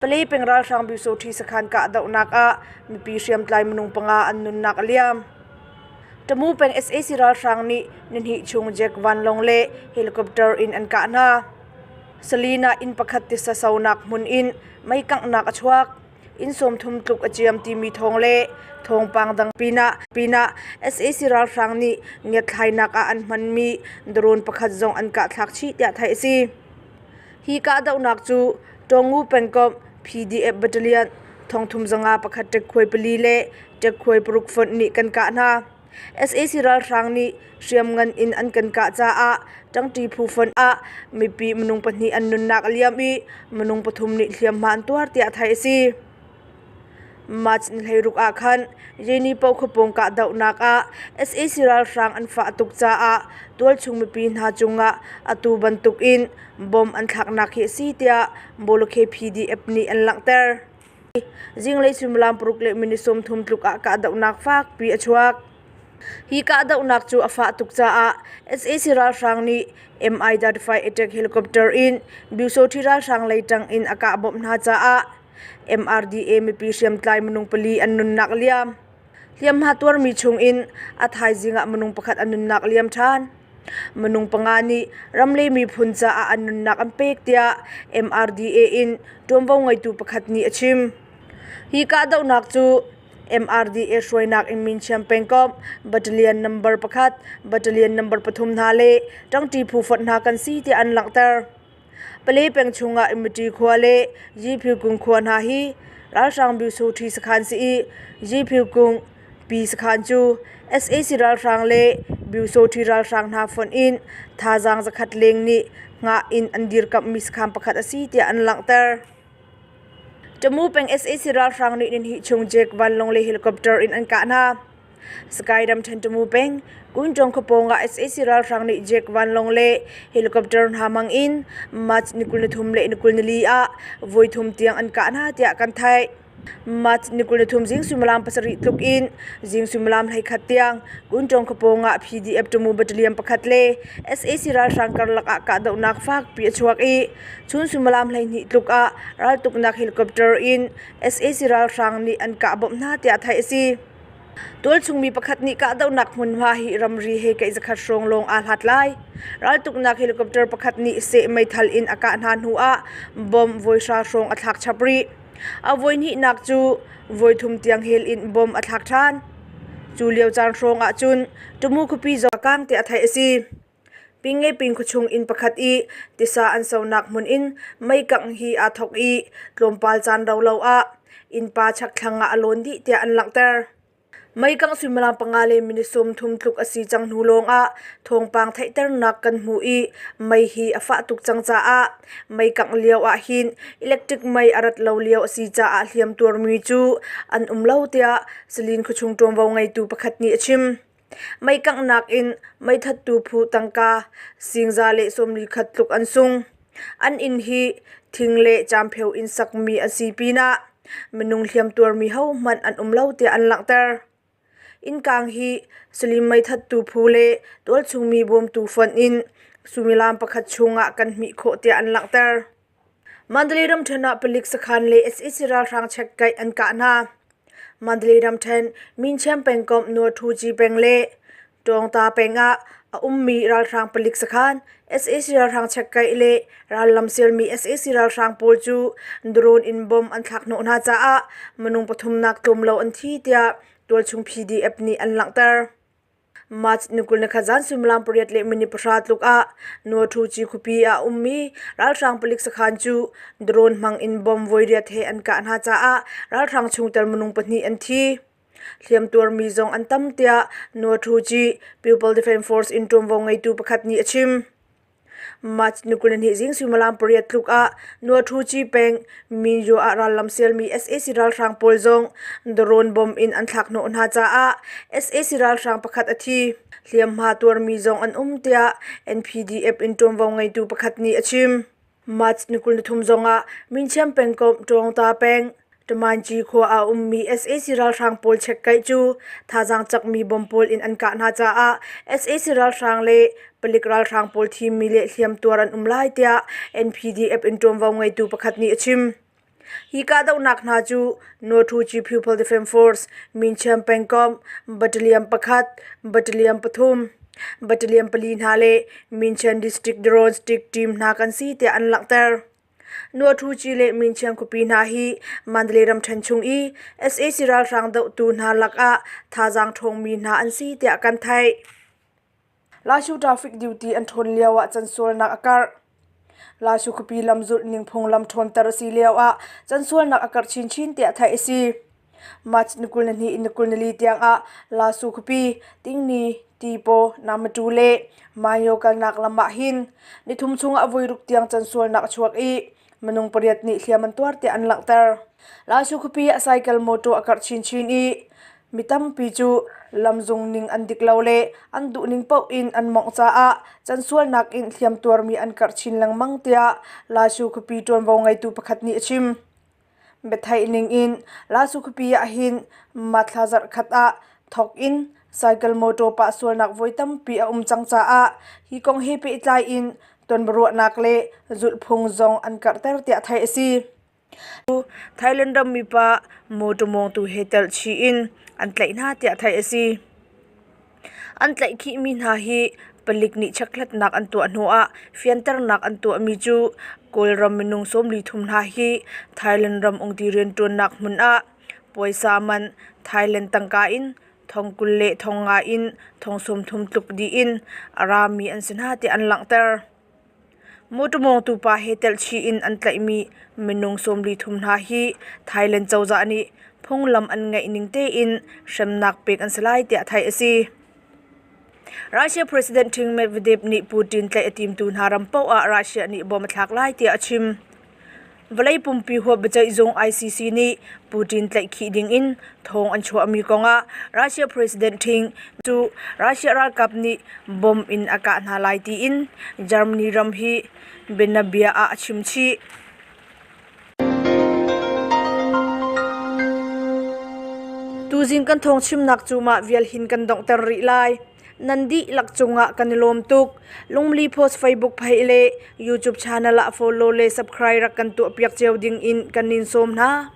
Palei peng ralhrang Pyusawṭhi sakhan kahdohnak ah mipi hriamtlai minung panga an nunnak a liam. Tamu peng sac ralhrang nih nihnih chung jet vanlawng le helicopter in an kah hna. Salina inn pakhat tisa sonak hmun in mei kanghnak a chuak. Inn 30 tluk a ciam timi thawng le thawngpang dang pinah sac ralhrang nih ngiatthlainak ah an hmanmi drone pakhat zong an kahthlak chih tiah theih a si. Hi kahdohnak cu Tawngu pengkomh PDF Battalion 3501 ṭekkhuai pali le ṭekkhuai paruk fonh nih kan kah hna. Sac ralhrang nih hriamngan in an kan kah caah ṭangṭi phu fonh ah mipi minung pahnih an nunnak a liam i minung pathum nih hliamhma an tuar tiah theih a si. March ni 16 ah khan Yeni Poh khuapawng kahdohnak ah sac ralhrang an fah tuk caah tualchung mipi hna cungah atu bantukin bomb an thlaknak hi a si tiah Bawlakhe PDF nih an langhter. Zinglei suimilam paruk le minute 30 tluk ah kahdohnak fakpi a chuak. Hi kahdohnak cu a fah tuk caah sac ralhrang nih Mi-35 attack helicopter in Byusawṭhi ralhrang lei ṭang in a kah bawmh hna caah MRDA mipi hriamtlai minung pali an nunnak liam. Hliamhma tuarmi chungin a thaizing ah minung pakhat a nunnak liam ṭhan. Minung panga nih ram le miphun caah an nunnak an pek tiah MRDA in ṭuanvo ngeitu pakhat nih a chim. Hi kahdohnak cu MRDA hruainak in Minchiam pengkomh Battalion number pakhat, Battalion number pathum hna le ṭangṭi phu fonh hna kan si tiah an langhter. Pale peng chungah Imiti khua le Yiphyukung khua hna hi ralhrang Byusawṭhi sakhan si i Yiphyukung pi sakhan cu sac ralhrang le Byusawṭhi ralhrang hna fonh in thazaang zakhat leng nih hngah in an dirkamhmi sakhan pakhat a si tiah an langhter. Tamu peng sac ralhrang nih nihnih chung jet vanlawng le helicopter in an kah hna. Sky ramṭhen Tamu peng, Kunṭawng khuapawng ah sac ralhrang nih jet vanlawng le helicopter hna hmang in March ni 23 le ni 24 ah voithum tiang an kah hna tiah kan theih. March ni 23 zing suimilam pasarih tluk in zing suimilam 11 tiang Kunṭawng khuapawng ah PDF Tamu battalion pakhat le sac ralhrang karlak ah kahdohnak fakpi a chuak i chun suimilam 12 tluk ah raltuknak helicopter in sac ralhrang nih an kah bawmh hna tiah theih a si. Tualchungmi pakhat nih kahdohnak hmunhma hi ramri he keih zakhat hrawng lawng aa hlat lai. Raltuknak helicopter pakhat nih seh meithal in a kah hna hnu ah bomb voihra hrawng a thlak chap rih. A voihnihnak cu voithum tiang hel in bomb a thlak ṭhan. Cu lio caan hrawng ahcun Tamu khuapi zong a kang tiah theih a si. Pingeping khuachung inn pakhat i tisa an sonak hmun in meikangh hi aa thawk i tlawmpal caan rau lo ah innpa chakthlang ah a lawn dih tiah an langhter. Meikangh suimilam panga le minute 30 tluk a si cang hnu lawngah thawngpang theihternak kan hmuh i mei hi a fah tuk cang caah meikangh lio ahhin electric mei a rat lo lio a si caah hliam tuarmi cu an um lo tiah Salin khuachung ṭuanvo ngeitu pakhat nih a chim. Mei kanghnak in meithattu phu tangka singza le 41 tluk an sung. An inn hi thing le campheu in sakmi a si pinah minung hliamtuarmi hohmanh an um lo tiah an langhter. Innkang hi Salim meithattu phu le tualchungmi bawmtu fonh in suimilam pakhat chungah kan hmih khawh tiah an langhter. Mandalay ramṭhen ah palik sakhan le sac ralhrang chekkaih an kah hna. Mandalay ramṭhen Minchiam pengkomh Nuathuci peng le Tawngta peng ah a ummi ralhrang palik sakhan sac ralhrang chekkaih le rallam sialmi sac ralhrang pawl cu drone in bomb an thlak hnawh hna caah minung pathumnak tlawm lo an thi tiah tualchung PDF nih an langhter. March ni 21 zan suimilam pariat le minute pahra tluk ah Nuathuci khuapi ah a ummi ralhrang palik sakhan cu drone hmang in bomb voiriat he an kah hna caah ralhrang chungtel minung pahnih an thi. Hliamtuarmi zong an tam tiah Nuathuci People Defense Force in ṭuanvo ngeitu pakhat nih a chim. March ni 22 zing suimilam pariat tluk ah Nuathuci peng Minyo ah rallam sialmi sac ralhrang pawl zong drone bomb in an thlak hnawh hna caah sac ralhrang pakhat a thi. Hliamhma tuarmi zong an um tiah NPDF in ṭuanvo ngeitu pakhat nih a chim. March ni 23 zongah Minchiam pengkomh Tawngta peng Tamanci khua ah a ummi sac ralhrang pawl chekkaih cu thazaang cakmi bomb pawl in an kah hna caah sac ralhrang le palik ralhrang pawl thimmi le hliamtuar an um lai tiah NPDF in ṭuanvo ngeitu pakhat nih a chim. Hi kahdohnak hna cu Nawṭhuci People Defence Force, Minchiam pengkomh, Battalion pakhat, Battalion pathum, Battalion pali hna le Minchian District Drone Strike Team hna kan si tiah an langhter. Nuaṭhuci le Minchiam khuapi hna hi Mandalay ramṭhen chung i sac ralhrang dohtu hna lakah thazaang ṭhawngmi hna an si tiah kan theih. Laishu traffic duty an ṭhawn lioah cansualnak a karh. Laishu khuapi lamzulh ning phunglam ṭhawnter a si lioah cansualnak a karh chinchin tiah theih a si. March ni 22 in ni 24 tiangah Lasu khuapi Tingni, Tipaw, Namatu le Mayo kalnak lam ah hin nithum chungah voiruk tiang cansualnak a chuak i minung pariat nih hliam an tuar tiah an langhter. Lasu khuapi ah cycle mawṭaw a karh chinchin i mi tampi cu lamzung ning an dik lo le an duhning paoh in an mawngh caah cansualnak in hliam tuarmi an karh chin lengmang tiah Lasu khuapi ṭuanvo ngeitu pakhat nih a chim. Biatheih ning in Lasu khuapi ah hin Mathla zarhkhat ah thawk in cycle mawṭaw pah sualnak voi tampi a um cang caah hi kong he pehtlai in tonbiaruahnak le zulhphung zong an karhter tiah theih a si. Thailand ram mipa mawṭaw mawngtu he telhchih in an tlaih hna tiah theih a si. An tlaihkhihmi hna hi palik nih chekhlatnak an tuah hnuah fianternak an tuahmi cu Kawlram minung 43 hna hi Thailand ram ungti rianṭuannak hmun ah puaisa man Thailand tangka in thong 20 le thong nga in thong 30 tluk dih in a rami an si hna tiah an langhter. Mawṭaw mawngtu pa he telhchih in an tlaihmi minung 43 hna hi Thailand cozah nih phunglam an ngeih ning tein hremnak pek an si lai tiah theih a si. Russia President Dmitry Medvedev nih Putin tlaih a timtu hna ram paoh ah Russia nih bom a thlak lai tiah a chim. Vawlei pumpi huap biaceihzung ICC nih Putin tlaihkhih dingin thawng an chuahmi kongah Russia President ṭhing cu Russia ralkap nih bomb in a kah hna lai tiin Germany ram hi bianabia ah a chim chih. Tuzing kan thawng chimnak cu mah vial hin kan donghter rih lai. Nan dihlak cungah kan i lawm tuk. Lungmli Post Facebook page le YouTube channel ah follow le subscribe rak kan tuahpiak cio ding in kan in sawm hna.